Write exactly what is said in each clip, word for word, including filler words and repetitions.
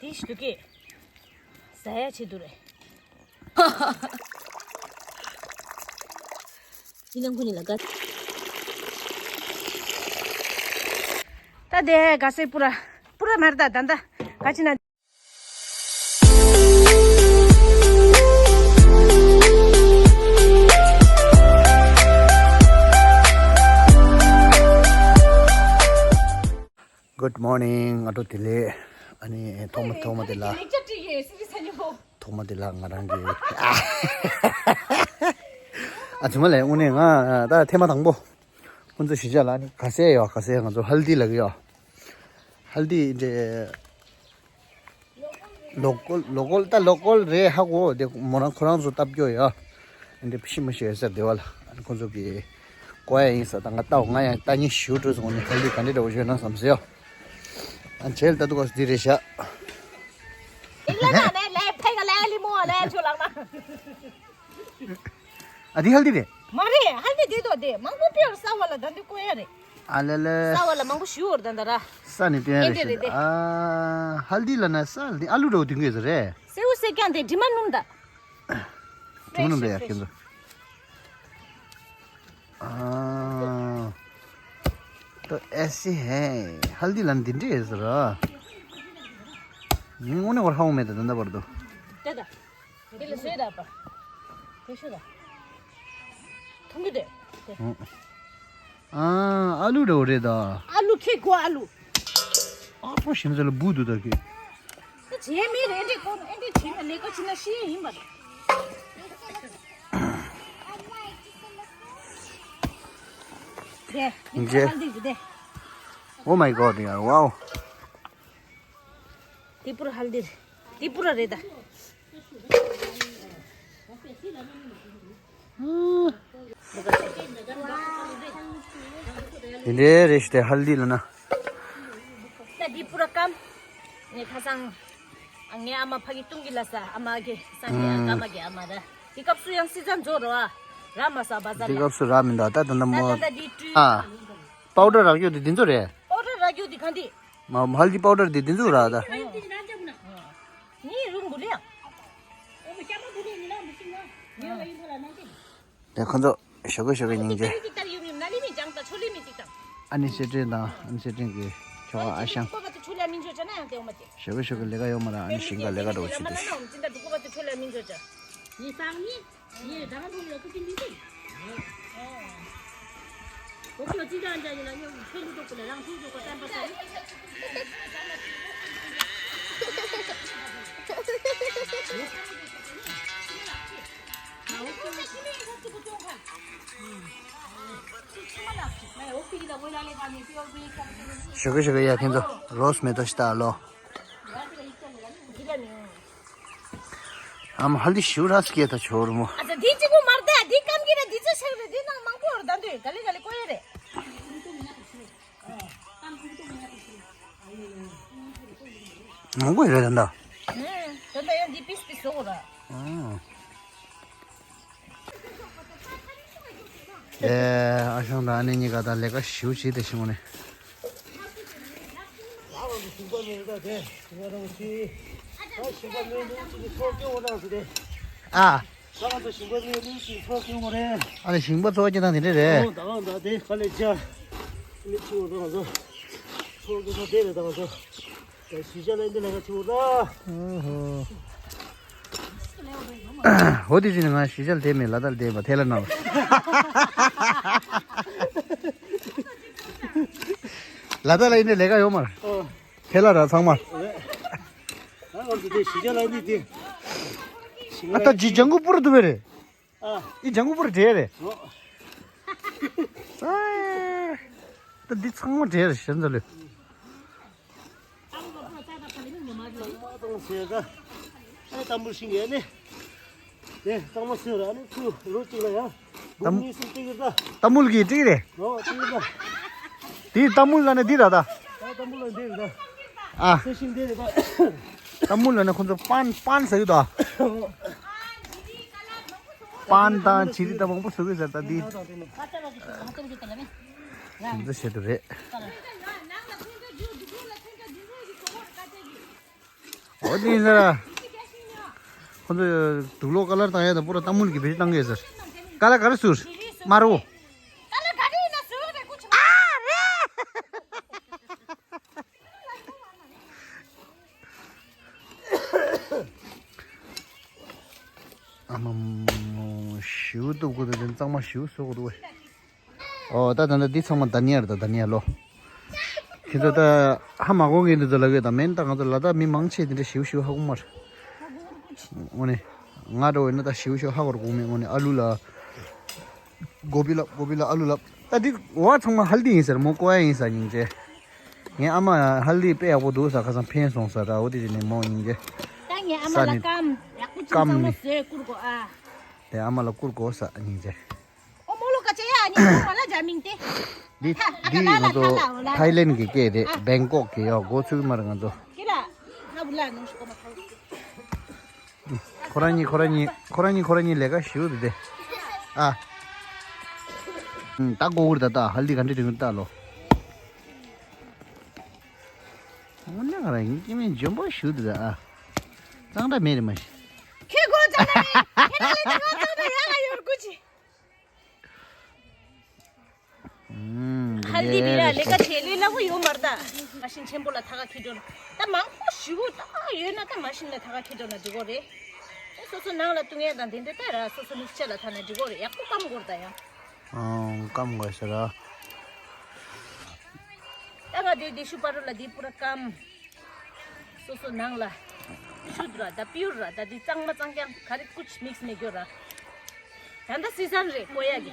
དེ་ཞུ་གི། ཟ་ཡ་ཆེད་དུ་རེད། ཡིན་ནམ་ཁུ་ནི་ལ་དགའ། ད་དེ་ག་སེ་པུ་ར། པུ་ར་མར་ད་ད་ད་ག་ཅི་ན། Good morning. ང་ཚོ་དེ་ལས་ཨ་ནི་ཐོག་མ་ཐོག་མ་དེ་ལ་ཐོག་མ་དེ་ལ་ང་རང་གི་ཨ་ཚུ་མ་ལས་དངོས་གནས་ང་ད་ཐེངས་མ་དང་པོ་ཁོང་ཚོ་གཞིས་ཆགས་ལ་ཨ་ནི་ག་སེ་ཡོད། ག་སེ་ང་ཚོ་ཧལ་དི་ལ་གི་ཡོད། ཧལ་དི་འདྲེ། ལོ་ཀོལ་ལོ་ཀོལ་ད་ལོ་ཀོལ་རེད་ཧ་གོ། དེ་མོ་རང་ཁོ་རང་ཚོ་བཏབ་རྒྱུ་ཡ། འདི་ཕྱི་མ་ཤེས་ཟེར་བདེ་བ་ལ་ཨ་ནི་ཁོ་ཚོ་གི་ཀོ་ཡ་ཡིན་ས། ད་ང་ལྟ་ང་ཡང་ལྟ་ཉེ་ཞུ་འགྲོ་སོང་ནི་ཧལ་དི་ག་འདྲ་འདྲ་བོ་ཞོན་ན་བསམ་ཟེར་ཡ། ཨ་ཇེལ་ད་དུ་ག་འདི་རེད་ཤག་ཨ་འདི་ཧལ་དི་རེད། མ་རེད། ཧལ་དི་དེ་དོ་དེ་མང་པོ་པེ་ཡོར་ས་བ་ལ་ད་འདི་ཀོ་ཡ་རེད། ཨ་ལེ་ལེ། ས་བ་ལ་མང་པོ་ཞུ་བར་ད་འདི་ར། ས་ནི་སྟོན་ཡ་རེད་ཨེ་འདི་ཤག་རེད་དེ། ཨ་ཧལ་དི་ལ་ན་ས་ལ་དེ་ཨ་ལུ་འདྲ་བོ་དུན་གི་ཟེར་རེད། སེའུ་སེ་ཀྱང་དེ་དྲི་མ་སྣུམ་ད། དྲི་མ་སྣུམ་རེད་ཡ་ཁྱེད་ཚོ། ཨ་ད་ཨེ་སི་ཧེ། ཧལ་དི་ལ་ན་དེ་འདྲ་ཟེར་ར། ངས་དངོས་གནས་བར་ཧ་གོ་མེད་ད་ད་ལྟ་བར་དུ། དེ་ད། དེ་ལ་བཟོས་ད་པ། དེ་ཤོད་ད། ཐུང་གི་དེ། དེ། ཨ། ཨ་ལུ་འདྲ་བོ་རེད་ད། ཨ་ལུ་ཁྱེད་ཁོ་ཨ་ལུ། ཨ་ཕོ་ཞིམ་ཟ་ལ་བུ་འདུག་ད་ཁྱེད། ད་བྱས་མེད་རེད་འདྲེ་ཁོ་ཨེ་འདྲེ་བྱས་ན་ལས་ཀ་བྱས་ན་ཤི་ཡ་ཡིན་པ་རེད། དེ། འདི་ཁ་ལ་འདི་གི་དེ། Oh my god ཡ། Wow. དེ་པུ་ར་ཧལ་དི་རེད། དེ་པུ་ར་རེད་ད། དེ་འདྲའི་རེད་ཤི་དེ་ཧལ་དི་ལ་ན། ད་དེ་པུ་ར་སྐམ། ངས་ཁ་སང་། ངའི་ཨ་མ་ཕ་གི་ཏུང་གི་ལ་ས་ཨ་མ་གི་སང་གི་ཨ་ཀ་མ་གི་ཨ་མ་ར། དེ་སྐབས་སུ་ཡང་སི་ཛན་རྫོགས་རོ་ཨ། ར་མ་ས་བ་ཛ་དེ་ལ། སྐབས་སུ་ར་མི་འདུག་ད་ད་ད་མོ། ད་ད་དེ་ཀྲུའི། ཨ། པའོ་ཌར་རག་རྒྱུ་དེ་དེ་ཚོ་རེད། པའོ་ཌར་རག་རྒྱུ་དེ་གང་དེ། མ་ཧལ་དི་པའོ་ཌར་དེ་དེ་ཚོ་ར་ད། ནི་རུང་གུ་ལེ། དེ་ཁོ་ཚོ་ཞོགས་ཀས་ཞོགས་ཀས་སྙིང་རྗེ། ཨ་ནི་སེ་ཀྲེན་དང་ཨ་ནི་སེ་ཀྲེན་གྱི་ཁྱོ་ག་ཨ་ཞང་། ཞོགས་ཀས་ཞོགས་ཀས་ལས་ཀ་ཡོད་མ་ར། ཨ་ནི་ཞིང་ཁ་ལས་ཀ་འགྲོ་བྱེད་དུས། ཞོགས་ཀས་ཞོགས་ཀས་ཡ་ཁྱེད་ཚོ་རོས་མེ་ཏོག་ཤི་ད་ལོ། ཨ་མ་ཧལ་དི་ཞུ་ར་སྐད་ད་ཆོར་མོ། ཨ་ཙི་འདི་གཅིག་པོ་མར་ད་འདི་སྐམ་གི་རེད། འདི་ཚོ་ཤག་རེད། འདི་ནང་མང་པོ་རེད། ད་འདི་ག་ལེ་ག་ལེ་ཀོ་ཡ་རེད། མང་པོ་ཡོད་རེད་ད། ད་ད་ཡང་འདི་པིས་པིས་བཟོ་གོ་ར། ཨ། ཨེ། ཨ་ཞང་དང་ཨ་ནེ་གཉིས་ཀ་ད་ལས་ཀ་ཞེ་པོ་བྱེད་དེ་ཤི་མོ་ནི། ཨ། ཨ་ལེ་ཞིང་པ་འཚོ་བ་སྐྱེལ་སྟངས་དེ་འདྲས་རེད། ཨོ་ཧོ། འོ་དེ་བཞིན་ང་གཞིས་ཆགས་ལ་བསྡད་མེད། ལ་དྭགས་ལ་བསྡད་པ་ཐལ་ལ་ནང་། ལ་དྭགས་ལ་ཡིན་ནའི་ལས་ཀ་ཡོད་མ་རེད། ཨོ། ཐལ་ལ་ར་ཚང་མ། ཨ་ང་ཚོ་དེ་གཞིས་ཆགས་ལ་ཡིན་དེ། ཨ་ད་ཇི་ལྗང་གུ་སྤུ་ར་འདུག་པས་རེད། ཨ། ཨི་ལྗང་གུ་སྤུ་ར་འདྲ་རེད། ཨོ། ཨ། ད་འདི་ཚང་མ་འདྲ་རེད་ཤར་འཛོལ་ལོས། ཏམ་བུལ་ཤིང་ཡ་ནི། ནས་གཙང་མ་སོས་ར་ནི་ཁུ་རུ་གཅིག་ལ་ཡ། འབུམ་གཉིས་གསུམ་སྤྲད་ཀྱི་ར། ཏམ་བུལ་གྱི་སྤྲད་ཀྱི་རེད། ཨོ་སྤྲད་ཀྱི་ར། དེ་ཏམ་བུལ་ལ་ནི་འདི་ར་ད། ཨ་ཏམ་བུལ་ལ་འདི་རེད་ད། ཨ། སོས་ཤིང་འདི་རེད་ད། ཏམ་བུལ་ལ་ནི་ཁོ་ཚོ་པན་པན་ཟེར་གྱི་ད། ཨོ། པན་དང་བྱི་རིལ་དང་མང་པོ་བཟོ་གི་ཟེར་ད་འདི། འདི་བྱེད་དུ་རེད། འདི་བྱེད་དུ་རེད། ནང་ལ་ཁོང་ཚོ་རྒྱུ་འདི་ཁོ་ལ་ཐོན་ཀ་འདི་ཚོ་ཡི་གོ་བར་དཀའ་སྤྱད་ཀྱི། འོ་དེ་ཡིན་ཟེར། ཁོ་ཚོ་དུག་ལོག་ཀ་ལར་བཏང་ཡ་དང་པུ་ར་ཏ་མུལ་གྱི་བེད་སྤྱོད་བཏང་གི་ཡོད་ཟེར། ཀ་ལ་ག་རེ་ཟུར། དམར་བོ། ཨ་མ་མོ་ཞིའུ་གཏུབ་དགོས་འདུག་དེ་གཙང་མ་ཞིའུ་བཟོ་དགོས་འདུག་ཨེ། ཨོ་ད་ད་ད་འདི་ཚང་མ་དཱ་ནི་ཡལ་རེད། ད་དཱ་ནི་ཡལ་ལོ། ཁྱེད་ཚོ་ད་ཧ་མ་གོ་མཁན་འདི་ཚོ་ལབ་ཡོད། ད་མེན་ད་ང་ཚོ་ལ་དྭགས་མི་མང་ཆེ་དེ་འདྲ་ཞིའུ་ཞིའུ་ཧ་གོ་མ་རེད། དངོས་གནས་ང་འདྲ་བོ་ཡིན་ན་ད་ཞིའུ་ཞིའུ་ཧ་གོ་ར་གོ་མེད། དངོས་གནས་ཨ་ལུ་ལ་གོ་བི་ལབ་གོ་བི་ལ་ཨ་ལུ་ལབ། ད་འདི་འོ་ཚང་མ་ཧལ་དི་ཡིན་ཟེར། མོ་ཀོ་ཡ་ཡིན་ས་སྙིང་རྗེ། ངའི་ཨ་མ་ཧལ་དི་དཔེ་ཡག་པོ་འདུག་ས། ཁ་སང་ཕན་སོང་ས་ར། འོ་དེ་བྱས་ནས་མོ་སྙིང་རྗེ། ད་ངའི་ཨ་མ་ལ་སྐམ་ཡག་པོ་ཅིག་སྐམ་ཚང་མ་ནི་བཟོས་བསྐུར་གོ་ཨ། དེ་ཨ་མ་ལ་བསྐུར་དགོས་ས་སྙིང་རྗེ། ཨོ་མོ་ལོ་ཀ་ཅེ་ཡ་ཨ་ནི་ཁོང་བ་ལ་ཇ་མིང་ཏེ། འདི་ཐ་ཨ་འདི་ཀ་ལ་ང་ལ་ཐ་ཚོ་ལ་འོ་ལ། ཐའི་ལེན་གི་སྐད་རེད། ཨ། བེང་ཀོག་གི་ཡོ་གོ་ཚུགས་མ་རེད་ང་ཚོ། ཁྱེད་ལ་ཁ་བུ་ལ་ནོ་ཤི་ཀོ་མ་ཁ་བུ། ཁོ་རང་གཉིས་ཁོ་རང་གཉིས་ཁོ་རང་གཉིས་ཁོ་རང་གཉིས་ལས་ཀ་ཞུ་འདི་དེ། ཨ། ད་ཀོ་གུར་ད་ད་ཧལ་དི་ག་འདྲ་དྲན་ད་ལོ། ངོ་ནས་ང་རང་གཉིས་སྐྱེ་མེད་འཇོན་པོ་ཞུ་འདི་ད་ཨ། གཙང་སྦྲ་མེད་རེད་མ་ཤི། ཁྱེད་གོ་ཅག་ན་མེད། ཁྱེད་ན་ལས་ད་ང་གཙང་སྦྲ་ཡ་ལ་ཡོད་དགོས་ཅི། ཧལ་དི་རི་ར་ལས་ཀ་བྱེད་ལས་སླ་པོ་ཡོད་མ་རེད་ད། མ་ཤིན་ཆེན་པོ་ལ་ཐག་ཁ་ཁྱི་འགྲོ་ད་མང་པོ་ཞིག་ད་ཡོད་ན་ད་མ་ཤིན་ལ་ཐག་ཁ་ཁྱི་འགྲོ་ན་འགྲིག་གོ་རེད། སོ་སོ་ནང་ལ་བཏུང་ཡ་དང་དེ་འདྲ་ད་ར་སོ་སོ་ལུག་ཆ་ལ་ཐ་ན་འགྲིག་གོ་རེད། ཡག་པོ་སྐམ་དགོས་རེད་ད་ཡང་། ཨང་སྐམ་དགོས་ཟེར་ར། ད་ང་དེ་དེ་ཤུ་པ་རུ་ལ་དེ་པུ་ར་སྐམ། སོ་སོ་ནང་ལ་ཤུད་ར་ད་པིའུར་ར་ད་དེ་གཙང་མ་གཙང་རྐྱང་ག་རེ་ཀུཆ་མིགས་མེད་རྒྱུ་ར། ད་ལྟ་སི་ཟན་རེད་ཀོ་ཡ་གི།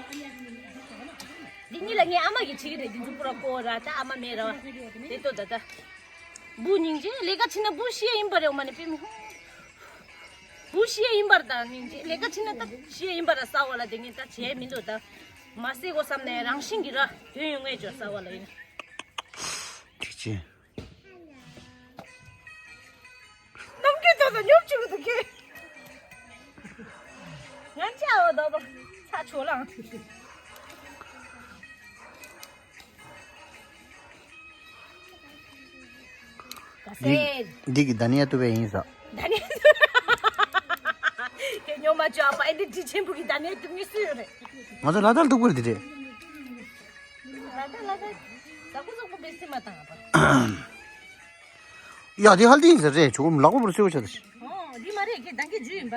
འདི་གཉིས་ལ་ངའི་ཨ་མ་གི་བྱེད་ཀྱི་རེད། འདི་ཚོ་པུ་ར་ཀོ་ར་ད་ཨ་མ་མེད་ར་བ། དེ་ལྟོ་ད་ད། བུ་སྙིང་རྗེ་ལས་ཀ་བྱེད་ན་བུ་ཤི་ཡ་ཡིན་པ་རེད་འོ་མ་ནི་པེ་མི་ཧོ། བུ་ཤི་ཡ་ཡིན་པར་ད་སྙིང་རྗེ་ལས་ཀ་བྱེད་ན་ད་ཤི་ཡ་ཡིན་པ་ར་ས་བ་ལ་དེ་ངས་ད་བྱས་མི་འདུག་ད། མ་སེ་གོ་བསམ་ནས་རང་བཞིན་གྱི་ར་དོན་ཡོང་ངེས་ཅོ་ས་བ་ལ་ཡིན། ཐུགས་རྗེ་ཆེ། ནམ་མཁའི་ཐོག་ཏུ་ཉོབ་ཆུང་དུ་ཁེལ། ང་ཅག་འོ་དོ་པ་ཚ་ཆོ་ལང་། ག་འདི་སེ། འདི་གི་དཱ་ནི་ཡ་ཏུ་བས་ཡིན་ས། དཱ་ནི་ཡ་ཏུ། དེ་ཉོ་མ་ཅོ་ཨ་པ་ཨེ་འདི་འདི་ཆེན་པོ་གི་དཱ་ནི་ཡ་ཏུ་ངེས་སུ་ཡོད་རེད། ང་ཚོ་ལ་དྭགས་ལྡུག་པོ་རེད་དེ་རེད། ལ་དྭགས་ལ་དྭགས། ཟ་ཁུ་ཟོག་པོ་བེ་སི་མ་བཏང་ཨ་པ། ཡ་དེ་ཧལ་དི་ཡིན་ཟེར་རེད། ཆུ་ལག་པ་བུར་སེའུ་ཆ་དེ། ཨོ་འདི་མ་རེད་ཁྱེད་དང་གི་ཇུས་ཡིན་པ།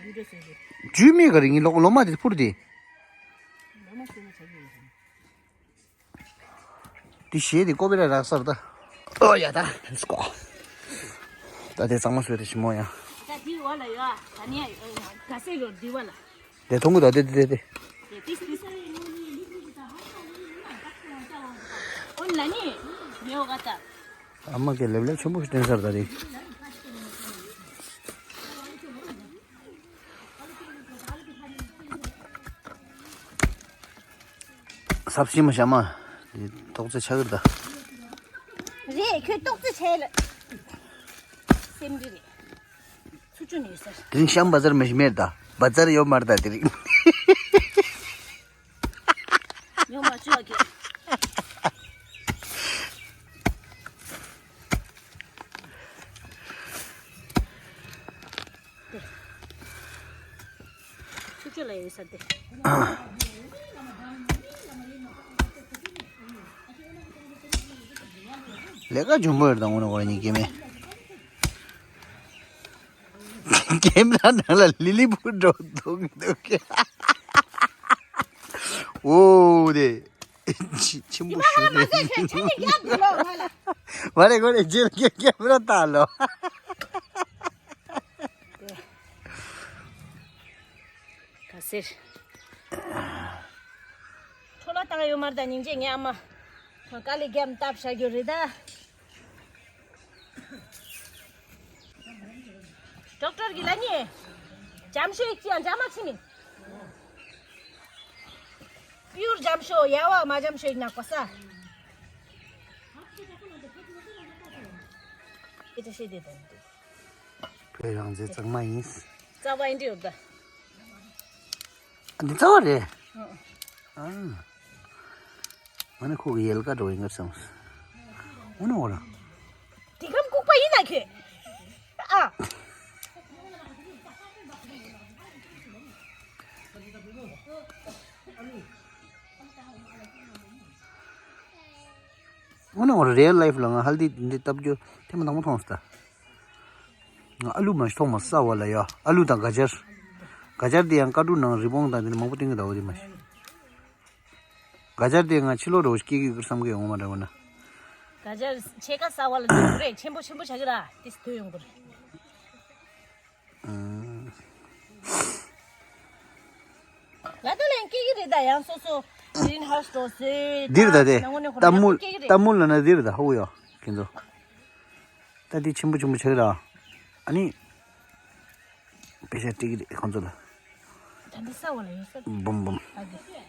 ཡུ་ཏོ་སེ་རེད། ཇུས་མེད་ག་རེ་ཡིན་ལོག་ལོ་མ་དེ་ཕུར་དེ། ལོ་མ་སེ་མ་ཆ་གི་ཡིན། དེ་ཞེས་དེ་ཀོ་པི་ར་རག་སར་ད། ཨོ་ཡ་ད་སྐོ། ད་དེ་གཙང་མ་བཟོས་ཏེ་ཞིམ་མོ་ཡ། ད་དེ་བ་ལ་ཡ་ད་ནི་ཡ་ག་སེ་ཡོད་དེ་བ་ལ། དེ་མཐོང་གི་ད་དེ་དེ་དེ་དེ། དེ་ཏིས་ཏིས། ཨོ་ལ་ནི་མེའོ་ག་ད། ཨ་མ་གི་ལེབ་ལེབ་ཆེན་པོ་ཞིག་བསྟན་སར་ད་དེ། སབ་ཤི་མ་ཤ་མ། འདི་ཏོག་ཙེ་ཆག་གི་ད། རེད་ཁྱོད་ཏོག་ཙེ་ཆེ་ལ། སེམས་འདི་རེད། ཚུ་ཆུ་ནས་ཟེར། དེ་རིང་ཤམ་བ་ཛར་མི་ཤི་མེད་ད། བ་ཛར་ཡོད་མར་ད་དེ་རིང་། ཡོད་མ་ཆུ་ཨ་ཀེ། ཆུ་ཆུ་ལ་ཡོད་ས་དེ། ལས་ཀ་འཇོན་པོ་ཡོད་དང་འོ་ན་འོ་ན་གཉིས་ཀྱི་མེད། ཀེམ་ར་ནང་ལ་ལི་ལི་བུ་འགྲོ་འདུག་འདུག་གི། འོ་དེ། ཆི་ཆི་མོ་ཞུ་ནས། མ་རེད་གོ་རེད་ཇེ་ཀེམ་ཀེམ་ར་ལྟ་ལོ། ག་ཟེར། འཕྲོ་བརླག་བཏང་ཡོད་མ་རེད་ད་སྙིང་རྗེ་ངའི་ཨ་མ། དཀའ་ལས་རྒྱབ་བཏབ་བཞག་རྒྱུ་རེད་ད། ཌོག་ཊར་གྱིས་ལབ་ནི། འཇམ་ཤོས་ཅི་ཡང་འཇམ་མ་ཕྱིན་མིན། པིའུར་འཇམ་ཤོས་ཡ་བ་མ་འཇམ་ཤོས་ནག་པ་ས། ཨེ་ཏྲ་ཤེས་དེ་དང་། བོད་རང་བཙན་གཙང་མ་ཡིན། རྩ་བ་ཨེ་འདྲ་ཡོད་ད། འདི་རྩ་བ་རེད། ཨ། ཨ། ང་ནི་ཁོ་གི་ཡལ་ག་འགྲོ་ཡིན་གར་བསམ། འོ་ན་འོ་ན། དེ་གམ་ལྐུགས་པ་ཡིན་ན་ཁྱོད། ཨ། དངོས་གནས་ང་རེལ་ལའིཕ་ལ་ང་ཧལ་དི་འདི་བཏབ་རྒྱུ་ཐེངས་མ་དང་པོ་མཐོང་སོང་ད། ང་ཨ་ལུ་མ་ཞིག་ཐོག་མ་ཟ་བ་ལ་ཡ། ཨ་ལུ་དང་ག་ཅར། ག་ཅར་དེ་ཡང་ཀ་ཀྲུ་ནང་རི་བོང་དང་དེ་ནས་མང་པོ་བསྟན་གི་འདུག་འོ་དེ་མ་ཞིག་ག་ཅར་དེ་ང་ཕྱི་ལོགས་རོ་ཞིག་སྐྱེ་གི་ཡོད་བསམ་གི་ཡོང་མ་འདྲ་བ་ན། ག་ཅར་ཕྱེད་ཀ་ཟ་བ་ལ་འདུག་རེད། ཆེན་པོ་ཆེན་པོ་ཆགས་ཀྱི་ར་དེ་སུ་ཐོས་ཡོང་གི་རེད། ང་ད་ལན་སྐྱེ་གི་རེད་ད། ཡང་སོ་སོ་གི་རིན་ཧའུ་སི་འགྲོ་སྲོལ་འདིར་ད་དེ་ནང་ངོ་ནས་ཁོ་རང་ཏ་མུལ་སྐྱེ་གི་རེད། ཏ་མུལ་ལ་ན་འདིར་ད་ཧུ་ཡོ་ཁྱེད་ཚོ། ད་འདི་ཆེན་པོ་ཆེན་པོ་ཆགས་ར། ཨ་ནི་པེ་ཤ་སྤྲད་ཀྱི་རེད་ཁོང་ཚོ་ལ། ད་འདི་ས་བ་ལ་ཡོད་ས། འབུམ་འབུམ། ད་འདི།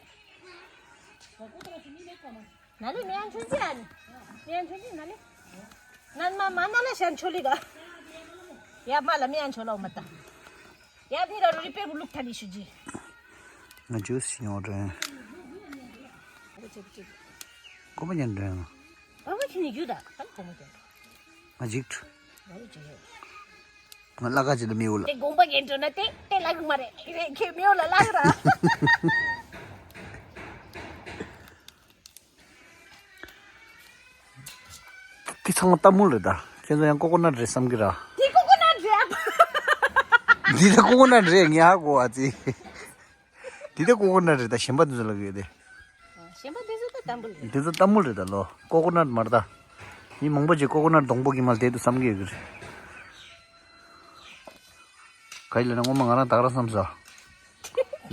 ན་ལེ་མེ་ཡང་ཆུན་ཅི་ཨ་ནི། མེ་ཡང་ཆུན་ཅི་ན་ལེ། ནན་མ་མ་ན་ལེ་ཤན་ཆོ་ལི་ག་ཡ་མ་ལ་མེ་ཡང་ཆོ་ལ་འོ་མ་ད། ཡ་མི་ར་རུ་རི་པེ་རུ་ལུག་ཐ་ལི་ཤུ་ཇི། ང་ཇུས་ཉོ་དྲན། ཨ་ཅིག་ཅིག་གོ་པ་ཉན་དྲན། ཨ་བ་ཁྱི་ནི་རྒྱུ་ད་ཨ་གོ་མ་ཀྱང་། ང་ཇིག་ང་ལ་ཁ་ཅིག་ལ་མི་འོ་ལ། དེ་དགོངས་པ་ངན་འགྲོ་ན་དེ་དེ་ལ་གི་མ་རེད་རེད་ཁྱེད་མི་འོ་ལ་ལ་གི་ར། དེ་ཚང་མ་ཏ་མུལ་རེད་ད། ཁྱེད་ཚོ་ཡང་ཀོ་ཀོ་ནཊ་རེད་བསམ་གི་ར། དེ་ཀོ་ཀོ་ནཊ་རེད་ཨ། འདི་ད་ཀོ་ཀོ་ནཊ་རེད་ངས་ཧ་གོ་བ་ཙི། འདི་ད་ཀོ་ཀོ་ནཊ་རེད་ད་གཞན་པ་འདི་ཚོ་ལ་གི་དེ། གཞན་པ་འདི་ཚོ་ད་ཏ་མུལ་རེད། འདི་ཚོ་ཏ་མུལ་རེད་ད་ལོ། ཀོ་ཀོ་ནཊ་མ་རེད་ད། མི་མང་པོ་ཅིག་ཀོ་ཀོ་ནཊ་སྡོང་པོ་གི་མ་ལ་དེ་དུ་བསམ་གི་ཡོད་གི་རེད། ག་ཡི་ལ་ན་ངོ་མ་ང་རང་ད་ག་རང་བསམ་སོ།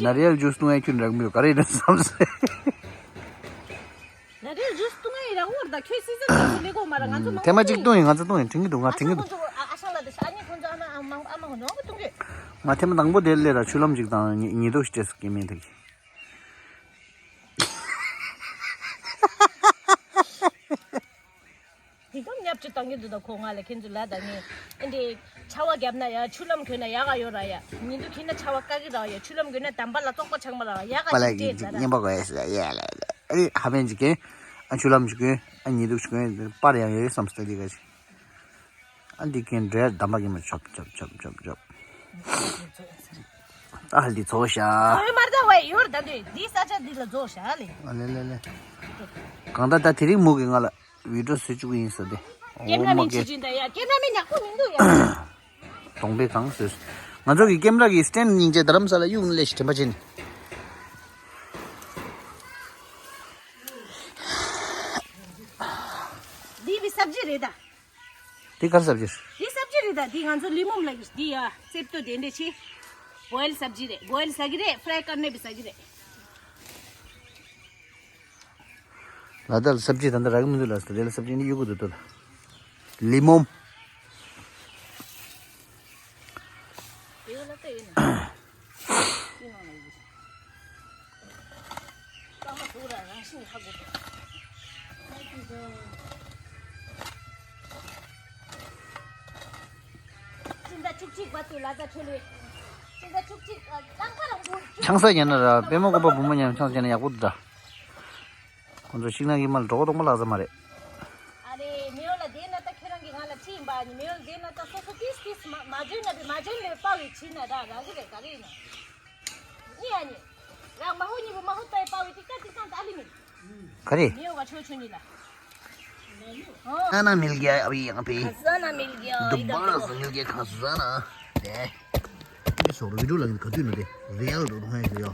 ནཱ་རི་ཡལ་ཇུས་བཏུང་ཡ་ཁྱོད་རག་མི་ཡོད་ག་རེ་ཡིན་བསམ་སོ། ནཱ་རི་ཡལ་ཇུས་བཏུང་ཡ་ཡི་རང་ངོར་ད་ཁྱོད་སི་ཛན་ཇུས་ལས་གོ་མ་ར་ང་ཚོ་མང་པོ་ཐེངས་མ་གཅིག་བཏུང་ཡིན། ང་ཚོ་བཏུང་ཡིན་དྲན་གི་འདུག་ང་དྲན་གི་འདུག་ཨ་ཤང་ལ་དེ་ཤ་ཨ་ནི་ཁོང་ཚོ་ཨ་མ་ཨ་མ་ཨ་མ་ཁོང་ཚོ་མང་པོ་བཏུང་གི། ང་ཐེངས་མ་དང་པོ་དེ་སླེབས་ར་ཆུ་ལྷམ་ཅིག་དང་ཉི་ཉི་དུག་ཅིག་སྤྲད་སོང་སྐྱེ་དམན་དེ་གི། དེ་གམ་ཉབ་ཆུ་བཏང་གི་འདུག་ད་ཁོ་ང་ལ་ཁྱེད་ཚོ་ལ་ད་ངས་ཨེ་འདྲའི་ཆར་པ་བརྒྱབ་ན་ཡ་ཆུ་ལྷམ་གྱོན་ན་ཡག་ག་ཡོད་ར་ཡ། ཉི་དུག་ཁྱེར་ན་ཆར་པ་བཀག་གི་ར་ཡ། ཆུ་ལྷམ་གྱོན་ན་འདམ་པ་ལ་བཙོག་པ་ཆགས་མ་ར་ཡ་ག་པ་ལ་ཞིག་གི་སྤྲད་ད་ར། ཉན་པ་གོ་ཡ་ཞིག་ཡ་ལ་ཡ་ཨ་རི་ཧ་པན་ཅིག་གིན་ཨ་ཆུ་ལྷམ་ཅིག་གིན་ཨ་ཉི་དུག་ཅིག་གིན་པར་ཡང་ཡོད་བསམ་སྟེ་ལི་ག་ཞིག་ཨ་འདི་གིན་འདྲེ་འདམ་པ་གིན་མ་ཆོབ་ཆོབ་ཆོབ་ཆོབ་ཆོབ། ད་ཧ་འདི་ཚོ་ཤ། ཨོ་མར་ད་ཝེ་ཡོར་ད་འདི་འདི་ས་ཆ་འདི་ལ་ཚོ་ཤ་ལེ། ཨ་ལེ་ལེ་ལེ། གང་ད་ད་དེ་རིང་མུ་གི་ང་ལ་བི་ཌིའོ་བཟོ་བཅུག་གི་ཡིན་ཟེར་ཏེ། ཀེམ་ར་མེན་ཁྱི་ཅིན་ད་ཡ་ཀེམ་ར་མེན་ཉག་པོ་མི་འདུག་ཡ། གདོང་པའི་གང་བཟོས། ང་ཚོ་གི་ཀེམ་ར་གི་སི་ཊེན་ཌ་སྙིང་རྗེ་རྡ་རམ་ས་ལ་གཡུག་ནས་ལས་ཤི་དྲན་པ་ཅན། འདི་བི་སབ་ཇི་རེད་ད། འདི་གར་སབ་ཇི་རེད། འདི་སབ་ཇི་རེད་ད། འདི་ང་ཚོ་ལི་མོམ་ལ་གི་འདི་ཡ་རྩེབ་ཏོ་དེ་འདྲ་ཆེ། བོ་ཡལ་སབ་ཇི་རེད། བོ་ཡལ་ཟ་གི་རེད། ཕ་རའི་ཀར་ནེ་བི་ཟ་གི་རེད། ལ་དྭགས་ལ་སབ་ཇི་ད་ལྟ་རག་གི་མི་འདུག་ལ་ཟེར། དེ་ལ་སབ་ཇི་ནི་གཡུག་གི་འདུག་ལྟོས་ལ། ལི་མོམ། དེ་ག་ལ་ལྟ་ཡིན་ན། དེ་ནང་ལ་ཡོད། ཀ་མ་དུ་ར་རང་བཞིན་ཧ་གོ། སྤྱི་ཟླ་བཅུ་གཅིག་བར་དུ་ལ་ཟླ་འཕྲོད་ལོས། སྤྱི་ཟླ་བཅུ་གཅིག་ཨ་རྐང་པ་རང་འདུག་ཆང་ས་ཉན་ན་ར་པད་མ་བཀོད་པ་བུ་མོ་མཉམ་ཆང་ས་ཉན་ན་ཡག་པོ་འདུག་ད། ཁོང་ཚོ་ཤིང་ནགས་ཀྱི་མ་ལ་གྲོགས་གཏོང་མ་ལག་ས་མ་རེད། ཨ་རེ་མེའོ་ལ་དེ་ན་ད་ཁྱེད་རང་གིས་ང་ལ་ཁྲིད་ཡིན་པ་ནི་མེའོ་ལ་དེ་ན་ད་སོ་སོ་ཏིས་ཏིས་མ་མ་འཇོན་ན་བི་མ་འཇོན་ལས་པ་བི་ཁྲིད་ན་ར་ར་གི་རེད་ག་རེ་ཡིན་ན། ནི་ཨ་ནི། རང་མ་ཧོ་ནི་བུ་མ་ཧོ་ཏའི་པ་བི་ཏི་ཀ་ཏི་ཀ་ད་ལི་མི། ག་རེ། མེའོ་བ་ཆོ་ཆོ་ནི་ལ། ཨ་ན་མིལ་གྱ་ཨ་བི་ཡང་པི། ཁ་ཟ་ན་མིལ་གྱ་ཨ་བི་དུ་ཡང་པི། སུ་མིལ་གྱ་ཁ་ཟ་ན། དེ། དེ་ཤོག་རུ་བི་ཌིའོ་ལ་ག་དུས་ནི་དེ་རི་ཡལ་རུ་མཐོང་ཡ་ཞུ་ཡོ།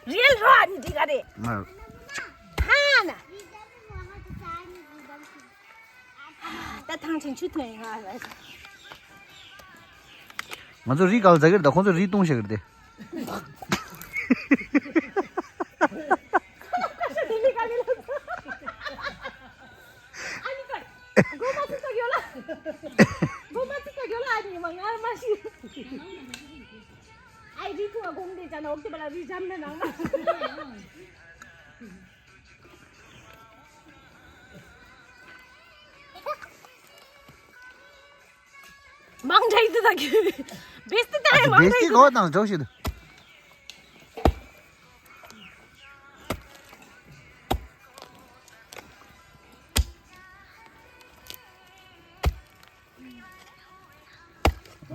རི་ཡལ་རོ་ཨ་ནི་འདི་ག་རེ། ང་། ཧ་ན། ད་ཐང་ཆེན་ཆུ་ཐོན་ཡིན་ང་ལ། ང་ཚོ་རི་ག་ལ་ཟ་གི་རེད་ད་ཁོང་ཚོ་རི་བཏུང་བཞག་གི་རེད་དེ། མང་འདྲ་ཡི་འདུག་ད་གི། བེས་ཏི་ད་ཡི་མང་འདྲ་ཡི་འདུག་ད། བེས་ཏི་གོ་དང་འཇོག་ཤི་འདུག་ཨ།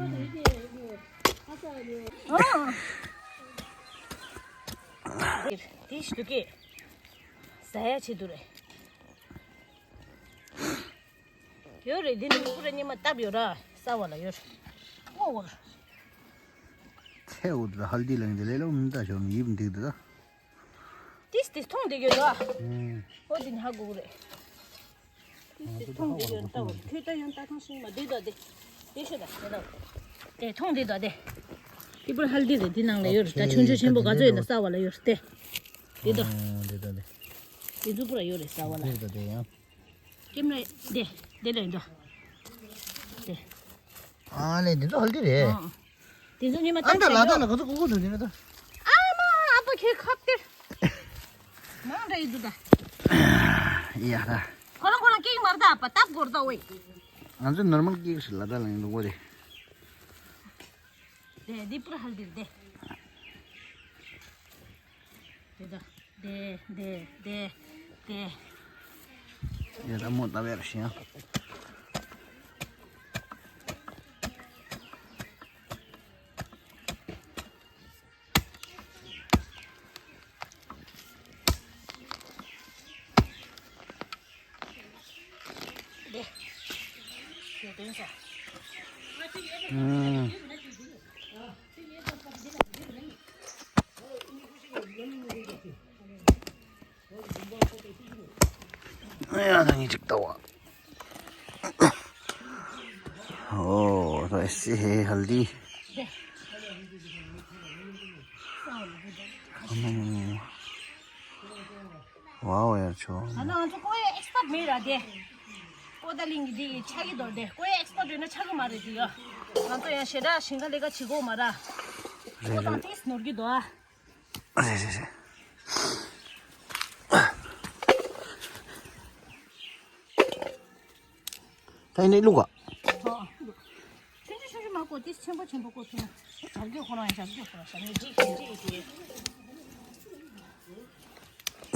དེ་ཞུ་གི། ཟ་ཡ་ཆེད་དུ་རེད། ཡོད་རེད། འདི་ནི་ཕུ་ར་སྙེ་མ་བཏབ་ཡོད་ར། ས་བ་ལ་ཡོད་རེད། ཨོ་ཝར། ཚེ་འུ་དུ་ཧལ་དི་ལང་དེ་ལས་ལོ་མི་ད་ཞོ་མི་ཡིབ་འདུག་དུ། ཏིས་ཏིས་མཐོང་བསྡད་ཡོད་ར། ཨོ་དེ་ནི་ཧ་གོ་གི་རེད། ཏིས་ཏིས་མཐོང་བསྡད་ཡོད་ད་བར་ཁྱོད་ད་ཡང་ལྟ་ཐང་ཤིང་མ་བསྡད་ད་དེ། དེ་ཤོད་ད་དེ་ད། དེ་མཐོང་བསྡད་ད་དེ། དེ་པུ་ར་ཧལ་དི་རེད། དེ་ནང་ལ་ཡོད་རེད། ད་ཆུང་ཆུང་ཆེན་པོ་ག་ཚོད་ཡོད་ན་ས་བ་ལ་ཡོད་རེད་དེ། དེ་ད། ཨོ་དེ་ད་དེ། དེ་ཚོ་པུ་ར་ཡོད་རེད་ས་བ་ལ། དེ་ད་དེ་ཡང་། ཀེམ་ར་དེ་དེ་ལ་ཡིན་དོ། དེ། ཨ་ལེ་འདི་ཚོ་ཧལ་དི་རེད། ཨ། དེ་ཚོ་ཉི་མ་ཨ་ད་ལ་ད་ལ་ག་ཚོད་གོ་གོ་འདུག་དེ་ནི་ད། ཨ་མ་ཨ་ཕ་ཁྱོད་ཁ་གཏེར། མང་འདྲ་ཡི་འདུག་ད། ཡ་ད། ཁོ་རང་ཁོ་རང་སྐྱེག་མར་ད་ཨ་ཕ་སྟབས་འགོར་ད་ཝེ། ང་ཚོ་ནོར་མལ་སྐྱེག་ཞིག་ལ་ད་ལ་ཡིན་འདུག་གོ་རེད། དེ་འདི་པུ་ར་ཧལ་དི་རེད་དེ། དེ་ད། དེ་དེ་དེ་དེ། ཡ་ད་མོ་ད་བེར་ཤི་ཡང་། དེ། དེ་དོན་ས། ཨུམ། ཡ་ད་ངས་ཅིག་ལྟ་བ། ཨོ་ད་སི་ཧེ་ཧལ་དི། ཨམ། ཝའོ་ཡར་ཆོ། ཨ་ན་ང་ཚོ་ཀོ་ཡ་ཨེགས་པར་མེད་ར་དེ། ཀོ་ད་ལིང་གི་དེ་ཆག་གི་འདུག་དེ། ཀོ་ཡ་ཨེགས་པར་ཡོད་ན་ཆག་གི་མ་རེད་དེ་ཡ། ང་ཚོ་ཡང་ཞེ་དྲག་ཞིང་ཁ་ལས་ཀ་བྱེད་དགོས་མ་ར། རེད་ཀོ་དང་རེད། ཏིས་ནོར་གི་འདུག་ཨ། རེད་རེད་རེད། ད་ཡིན་ནའི་བླུག་ག་ཆུང་ཆུང་ཆུང་ཆུང་མ་བཀོག་དེ་ཆེན་པོ་ཆེན་པོ་བཀོག་ཐུབ་ན། བྱ་རྒྱུ་ཁོ་རང་ཡང་བྱ་རྒྱུ་ཁོ་རང་བྱ་རྒྱུ་ཅིག་ཅིག་ཅིག་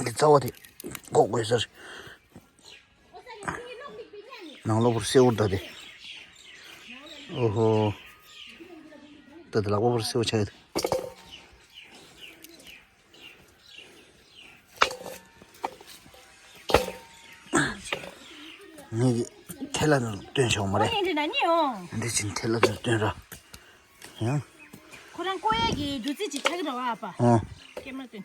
འདི་རྩ་བ་དེ་བཀོག་དགོས་ཟེར། ནང་ལོགས་པོར་སེ་འུར་ད་དེ། ཨོ་ཧོ། ད་དེ་ལག་པ་པོར་སེ་འུར་ཆགས་ཡོད། ངས་ཐལ་ལ་ནང་སྟོན་ཆོག་མ་རེད། ཨོ་ཡིན་འདྲི་ན་ཉེ་འོང་། འདི་ཕྱིན་ཐལ་ལ་ནང་སྟོན་ར། ཡང་། ཁོ་རང་ཀོ་ཡ་གི་བདུད་རྩི་ཅིག་ཆགས་ཀྱི་རེད་བ་ཨ་ཕ། ཨོ། ཀེ་མ་སྟོན།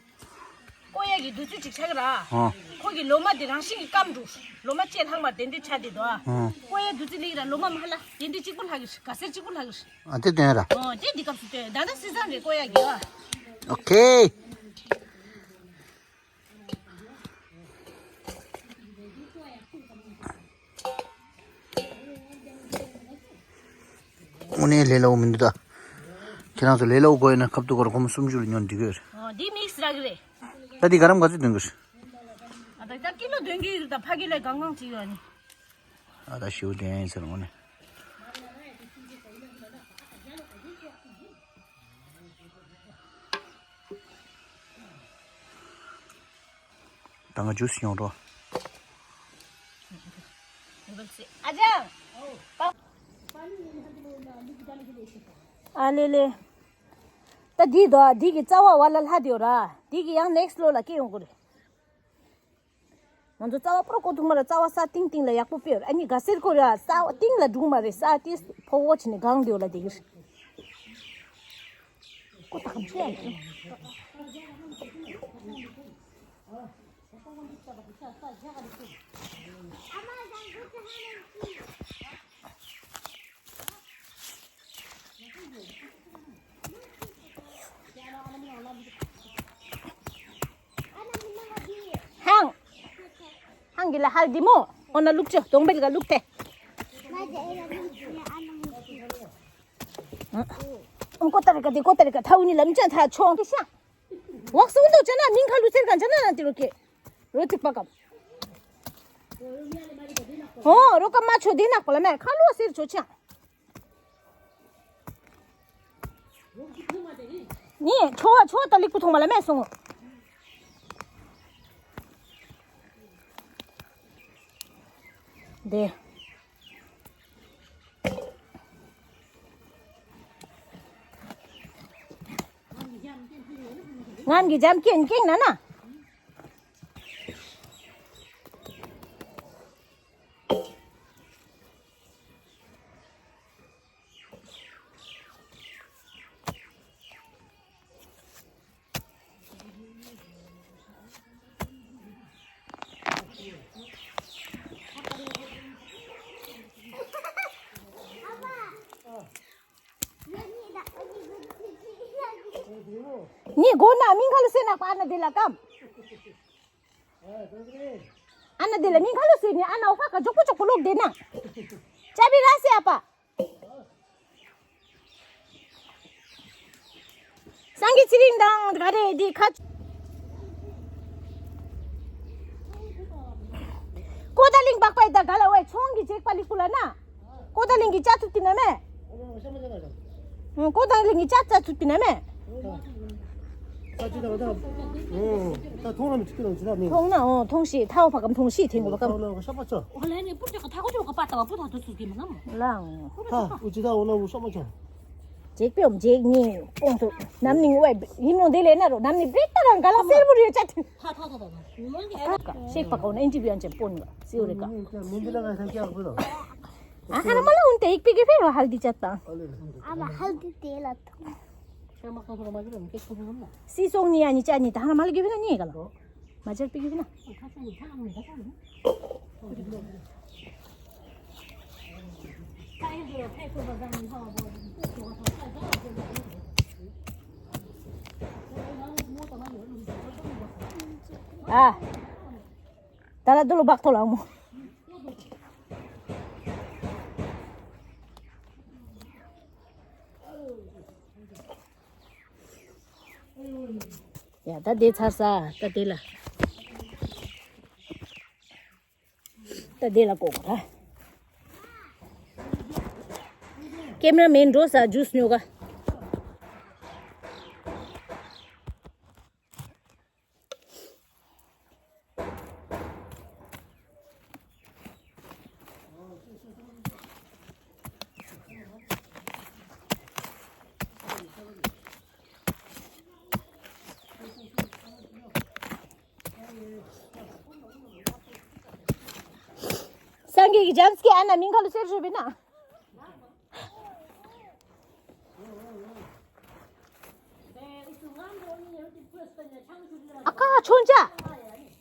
ཀོ་ཡ་གི་བདུད་རྩི་ཅིག་ཆགས་ཀྱི་ར། ཨོ། ཁོ་གི་ལོ་མ་དེ་རང་བཞིན་གྱི་སྐམ་འགྲོ། ལོ་མ་ལྕེ་ལྷག་མ་དེ་འདྲ་ཆགས་བསྡད་འདུག་ཨ། ཨོ། ཀོ་ཡ་བདུད་རྩི་ལིག་ར་ལོ་མ་མ་ལ་དེ་འདྲ་གཅིག་པུ་ལྷག་གི་ག་སེར་གཅིག་པུ་ལྷག་གི་ཨ་དེ་སྟོན་ར། ཨོ་དེ་འདི་སྐབས་སུ་སྟོན་ད་ལྟ་སི་ཛན་རེད་ཀོ་ཡ་གི་ཨ། ཨོ་ཁེ། དངོས་གནས་ལས་སླ་པོ་མི་འདུག་ད། ཁྱེད་རང་ཚོ་ལས་སླ་པོ་དགོས་ཡོད་ན་ཁབ་ཏུ་སྒོར་སྒོར་མོ་སུམ་ཅུ་ལ་ཉོ་འགྲིག་གི་ཡོད་རེད། ཨོ་འདི་མིག་སི་རག་གི་རེད། ད་འདི་ག་རམ་ག་ཚོད་འདོན་གི་རེད། ཨ་ད་ད་ཀི་ལོ་འདོན་གི་ཡོད་ད་ཕ་གི་ལས་གང་གང་ཅིག་ཡོད་ནི། ཨ་ད་ཞེ་པོ་འདོན་ཡ་ཡིན་ཟེར་དངོས་གནས། ད་ང་ཇུས་ཡོང་འགྲོ། ཨ་ལེ་ལེ། ད་འདི་དོ་འདི་གི་རྩ་བ་བ་ལ་ལྷ་དེའོ་ར། འདི་གི་ཡང་ནེགསི་ལོ་ལ་སྐྱེ་ཡོང་གི་རེད། ང་ཚོ་རྩ་བ་པོ་ར་ཀོ་ཐུག་མ་ར་རྩ་བ་ས་སྟེང་སྟེང་ལ་ཡག་པོ་སྤེལ་ཨ་ནི་ག་སེར་ཀོ་ར་ས་སྟེང་ལ་འགྲུག་མ་རེད་ས་དེ་ཕོ་བོ་ཆེ་ནི་གང་དེའོ་ལ་དེ་གི་རེད། ཀོ་ད་གམ་ཆེ་ཡ་ཡིན། ཧང་། ཧང་གི་ལ་ཧར་གི་མོ། འོ་ན་ལུག་ཅོ་གདོང་པེལ་ག་ལུག་ཏེ། ཨང་ཀོ་ཏ་རི་ཀ་དེ་ཀོ་ཏ་རི་ཀ་ཐའུ་ནི་ལམ་ཅན་ཐ་ཆོང་གི་ཤ། ཝག་སུ་འདོ་ཅ་ན་མིང་ཁ་ལུ་ཚེར་ག་ཅ་ན་ན་ཏི་རོ་ཀེ། རོ་ཏིག་པ་ཀམ། ཧོ་རོ་ཀ་མ་ཆོ་དེ་ནག་པ་ལ་མེ་ཁ་ལོ་སེར་ཆོ་ཆང་། ནི་ཆོ་བ་ཆོ་ད་ལིག་པུ་ཐོང་མ་ལ་མེ་སོང་། དེ། ངམ་གྱི་འཇམ་སྐྱེས་སྐྱེས་ན་ན། ངས་སྒོ་ན་མིང་ཁ་ལོ་སེ་ན་པ་ཨ་ན་དེ་ལ་ཀམ། ཨ་ན་དེ་ལ་མིང་ཁ་ལོ་སེ་ནི་ཨ་ན་འོ་ཁ་ཁ་ཇོག་པོ་ཇོག་པོ་ལོག་དེ་ན། ཅ་བི་ར་སེ་ཨ་པ། སངས་རྒྱས་ཚེ་རིང་དང་ག་རེ་འདི་ཁ། ཀོ་ད་ལིང་པག་པའི་ད་ག་ལ་ཝེ་ཆོང་གི་ཅེག་པ་ལིག་པུ་ལ་ན། ཀོ་ད་ལིང་གི་ཅ་ཐུབ་ཏི་ན་མེ། ཀོ་ད་ལིང་གི་ཅ་ཅ་ཐུབ་ཏི་ན་མེ། ད་ཅི་ད་ད། ཨོ། ད་མཐོང་ན་མི་ཅིག་ལ་ཅི་ད་མི། མཐོང་ན་ཨོ་མཐོང་ཤེས་ཐའོ་ཕ་གམ་མཐོང་ཤེས་ཐེང་གོ་ཕ་གམ། ད་ཤ་པ་ཅོ། ཨོ་ལེ་ནི་པུར་ཏི་ཁ་ཐ་ཁོ་ཅོ་ཁ་པ་ད་བ་པུ་ད་དུ་སུ་གི་མ་ན་མོ། ལའང་། ད་ཨུ་ཅི་ད་ཨོ་ན་ཨུ་ཤ་པ་ཅོ། ཇེག་པེ་ཨོམ་ཇེག་ནི་པོང་ཐུ་ནམ་ནིང་ཝེ་ཡིན་ནོ་དེ་ལེ་ན་རོ་ནམ་ནིང་བེ་ཏ་རང་ག་ལ་སེར་པོ་རེ་ཅ་ཐུ། ཐ་ཐ་ཐ་ཐ་ཐ། ཤེག་པ་ཀོ་ན་ཨིན་ཊི་བིའུ་ཨན་ཅན་པོན་ནི་སི་ཡོ་རེ་ཀ། མིན་དེ་ལ་ང་ཐ་ཀྱག་པོ་རོ། ཨ་ཧ་ན་མ་ལ་ཨུན་ཏེ་ཡིག་པི་གི་ཕེ་རོ་ཧལ་དི་ཅ་ཏང་། ཨ་མ་ཧལ་དི་དེ་ལ་ཐུ། སི་སོང་ནི་ཡ་ནི་ཅ་ནི་ད་ཧ་ན་མ་ལ་གི་ཕེ་ན་ནི་ག་ལ། མ་ཅར་པི་གི་ཕེ་ན། ཨ། ད་ལ་དུ་ལོ་བག་ཐོ་ལ་མོ། ཡ་ད་དེ་ཚར་ས་ད་དེ་ལ། ད་དེ་ལ་ཀོ་གོ་ར། ཀེམ་ར་མེན་འགྲོ་ས་ཇུས་ཉོ་ག། སངས་རྒྱས་ཀྱི་ཇམ་སྐད་ཨ་ན་མིང་ཁ་ལོ་སེར་ཞོ་བི་ན། ཨ་ཀ་ཆོན་ཅ།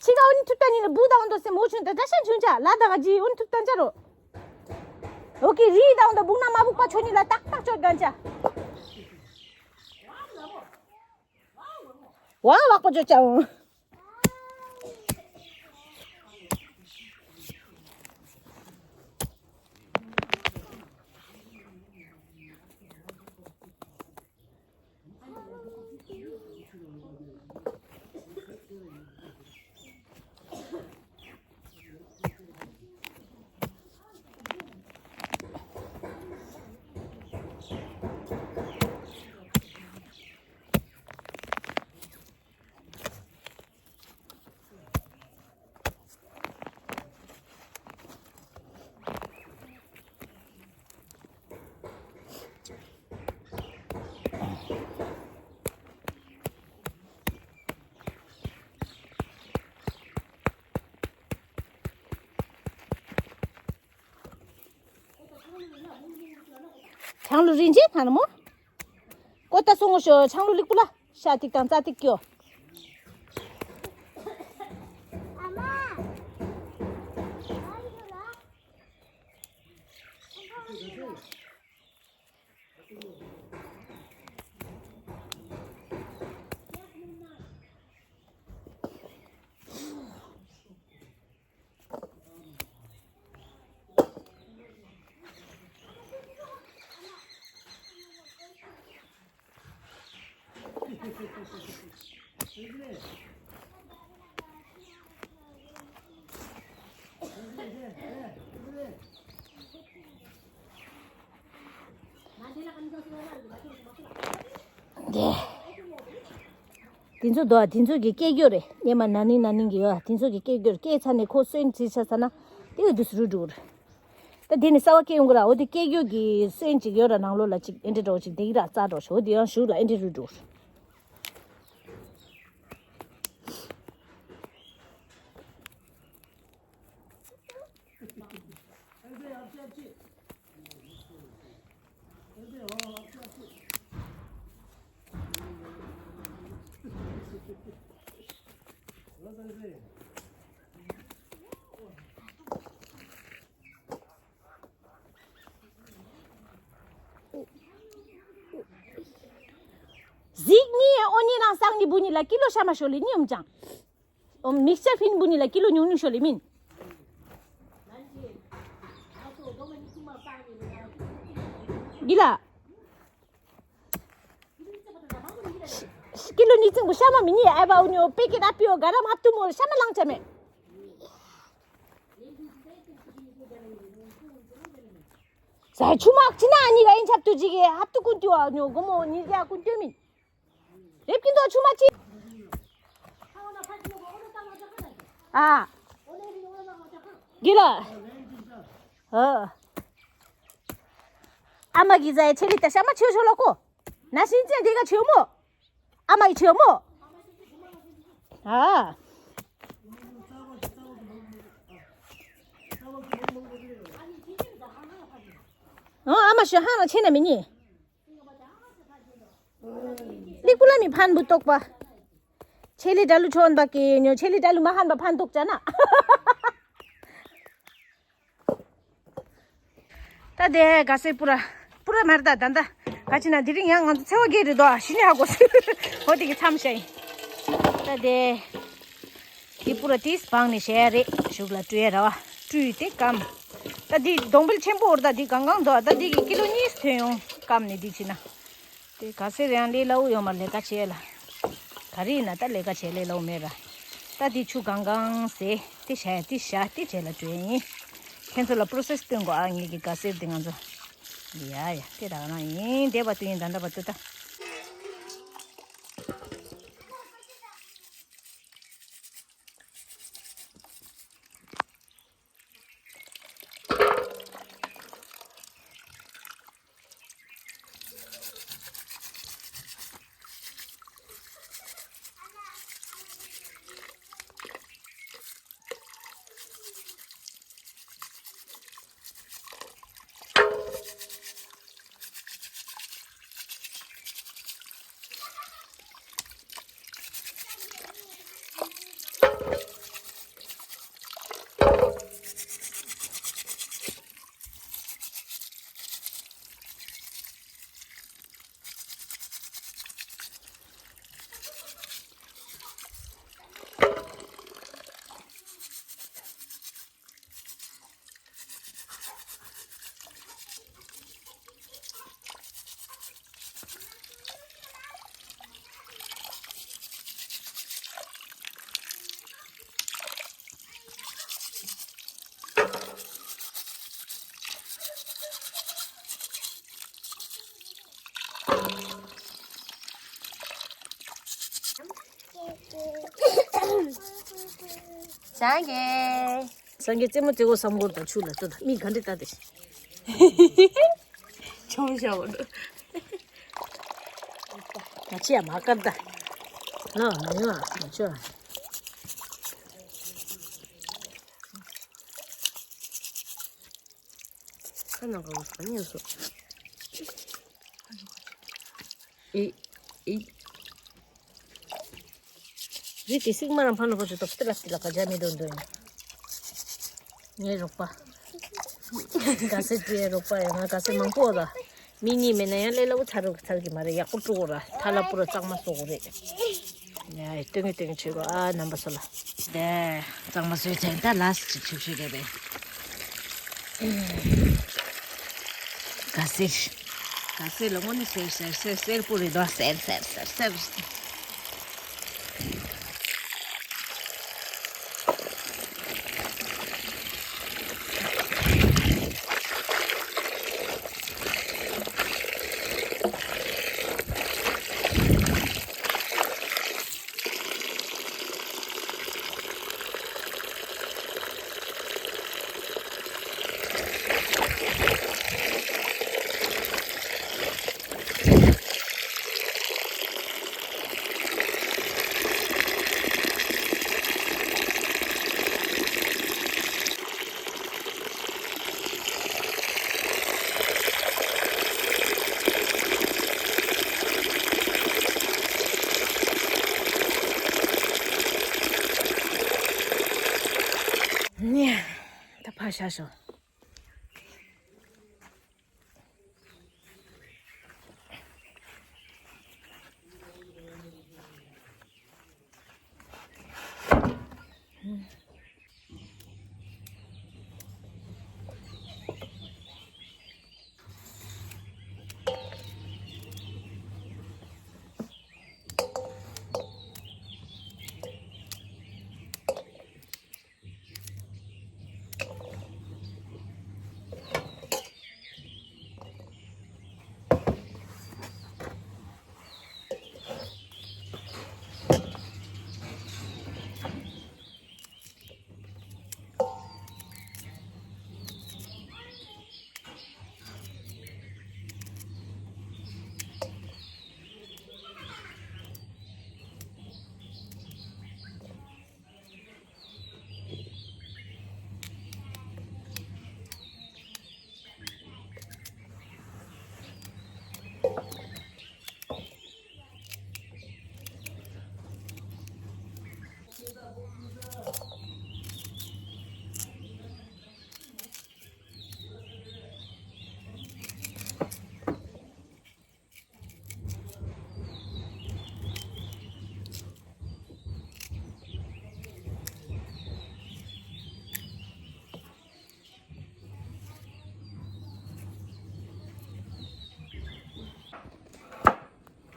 ཆི་ག་འོ་ནི་ཐུབ་ད་ནི་ལ་བུ་དང་འདོ་སེ་མོ་ཆོན་ད་ད་ཤ་ཆོན་ཅ་ལ་ད་ག་ཇི་འོ་ནི་ཐུབ་ད་ཅ་རོ། ཨོ་ཀེ་རི་དང་འདོ་བུག་ན་མ་བུག་པ་ཆོན་ནི་ལ་ཏག་ཏག་ཆོད་གན་ཅ། ཝ་བག་པ་ཆོད་ཅ་འོ། ཆང་ལུ་རིན་ཆེན་ཐང་མོ། ཀོ་ཏ་སོང་ངོ་ཤོ་ཆང་ལུ་ལིག་པུ་ལ་ཤ་ཐིག་དང་རྩ་ཐིག་ཀྱོ། དེ། དེ་ཚོ་དོ་དེ་ཚོ་གི་སྐད་སྒྱུར་རེད། སྙེ་མ་ན་ནིང་ན་ནིང་གི་ཡོད་དེ་ཚོ་གི་སྐད་སྒྱུར་སྐད་ཚ་ནས་ཁོ་སོན་ཅི་ཆ་ས་ན་དེ་གི་དུས་སུ་རུ་འགྲོ་གི་རེད། ད་དེ་ནི་གསར་བ་སྐད་ཡོང་གི་ར། འོ་དེ་སྐད་སྒྱུར་གི་སོན་ཅིག་ཡོད་ར། ནང་ལོགས་ལ་ཅིག་ཨེ་འདྲ་འགྲོ་ཅིག་དེ་གི་ར་རྩ་འགྲོ་ཞོ་དེ་ཡང་ཞུ་ལ་ཨེ་འདྲ་རུ་འགྲོ། ཟི། ཨོ་ནི་རང་སང་ཉིན་བུ་ཉིན་ལ་ཀི་ལོ་ཤ་མ་ཤོ་ལེ་ཉིན་འོམ་ཅང་། ཨོ་མིག་སར་ཕིན་བུ་ཉིན་ལ་ཀི་ལོ་ཉུང་ཉུང་ཤོ་ལེ་མིན། འདི་ལ། ཀི་ལོ་ཉིས་ཚིག་པོ་ཤ་མ་མི་ཉིད་ཨ་བ་འུ་ཉོ་པེ་ཀེ་ད་པིའོ་ག་རམ་ཧབ་ཏུ་མོ་ལ་ཤ་མ་ལང་ཆ་མེད། ཟ་ཆུ་མག་ཅི་ན་ཨ་ནི་ག་ཡིན་ཆབ་ཏུ་ཅི་གེ་ཧབ་ཏུ་ཀུན་ཏུ་ཨ་ཉོ་གོ་མོ་ཉིས་ཀ་ཀུན་ཏུ་མིན། རེབ་ཀྱི་མདོག་ཆུ་མ་ཅི། ཨ། གི་ལ། ཨ། ཨ་མ་གི་ཟ་ཡ་ཆེ་ལི་ད་ཤ་མ་ཆེ་ཤོ་ལ་གོ། ན་ཤིན་ཅན་དེ་ག་ཆེ་མོ། ཨ་མ་ཡི་ཆེ་མོ། ཨ། ཨ་མ་ཤ་ཧ་ན་ཆེ་ན་མི་ཉེ། ལིག་པུ་ལ་མི་ཕན་བུ་ཏོག་པ། ཆེ་ལི་འདྲ་ལུ་ཆོན་པ་ཀི་ཉོ་ཆེ་ལི་འདྲ་ལུ་མ་ཧན་པ་ཕན་ཏོག་ཅ་ན། ད་དེ་ག་སེ་པུ་ར་པུ་ར་མར་ད་ད་ད་ག་ཅི་ན་དེ་རིང་ཡང་ང་ཚོ་འཚེ་བ་སྐྱེས་རེད་དོ་ཤི་ནི་ཧ་གོ་སི་ཧོ་དེ་གི་མཚམས་ཤ་ཡིན། ད་དེ་དེ་པུ་ར་དེ་སྤང་ནི་ཤ་ཡ་རེད་ཤུགས་ལ་བཀྲུ་ཡ་ར་བ་བཀྲུས་ཏེ་སྐམ། ད་དེ་སྡོང་པིལ་ཆེན་པོ་འོར་ད་དེ་གང་གང་དོ་ད་དེ་གི་ཀི་ལོ་གཉིས་ཐོན་ཡོང་སྐམ་ནི་དེ་ཅི་ན། དེ་ག་སེ་རེ་ཡང་ལས་སླ་བོ་ཡོད་མ་ལས་ཀ་བྱས་ལ། ག་རེ་ཡིན་ན་ད་ལས་ཀ་བྱས་ལས་སླ་བོ་མེད་ར། ད་དེ་ཆུ་གང་གང་ཟེ་དེ་བྱ་ཡ་དེ་བྱ་དེ་བྱས་ལ་འགྲོ་ཡ་ཡིན། ཁྱེད་ཚོ་ལ་པྲོ་སེ་སི་སྟོན་གོ་ཨ་ངེད་ཀྱི་ག་སེ་དེ་ང་ཚོ། ཡ་ཡ་དེ་ད་ག་རང་ཡིན་བསྡད་པ་དུ་ཡིན་ད་འདྲ་པ་དུ་ད། སངས་རྒྱས། སངས་རྒྱས་རྩེད་མོ་རྩེ་གོ་བསམ་གོ་དང་ཆུ་ལ་ལྟོས་དང་མིག་ག་འདྲེ་ལྟ་དེ། ཆོམ་ཤ་བོ་འདུག་ང་ཆེ་ཡ་མ་དཀར་ད། ལ་མ་ཡོང་ཨ་མ་ཆོ། ཁ་ནང་ག་བོ་ས་ཉན་སོ། ཨི་ཨི། རི་དེ་སིག་མ་རང་ཕ་ནོ་ཕ་ཆུ་ཏོག་སྟེ་ལ་སྟེ་ལ་ཀ་ཇ་མི་འདོན་འདོན། ངའི་རོགས་པ། ག་སེ་དེའི་རོགས་པ་ཡང་ང་ག་སེ་མང་པོ་ལ། མི་གཉིས་མེད་ན་ཡང་ལས་སླ་བོ་ཚར་རོགས་ཚར་གི་མ་རེད་ཡག་པོ་བཀྲུ་གོ་ར་ཐ་ལ་པུ་ར་གཙང་མ་བཟོ་གོ་རེད། ཡ་ཡ་སྟོན་གི་སྟོན་གི་བྱེད་གོ་ཨ་རྣམ་པ་ཚོ་ལ། དེ་གཙང་མ་བཟོས་ཚར་ད་ལ་སི་ཅིག་ཆུབ་ཆུབ་རེད་པས། ག་སེར། ག་སེར་ལ་དངོས་གནས་སེར་སེར་སེར་སེར་པོ་རེད་དོ། སེར་སེར་སེར་སེར། ནས་ད་ཕར་བཞག་ཤོག་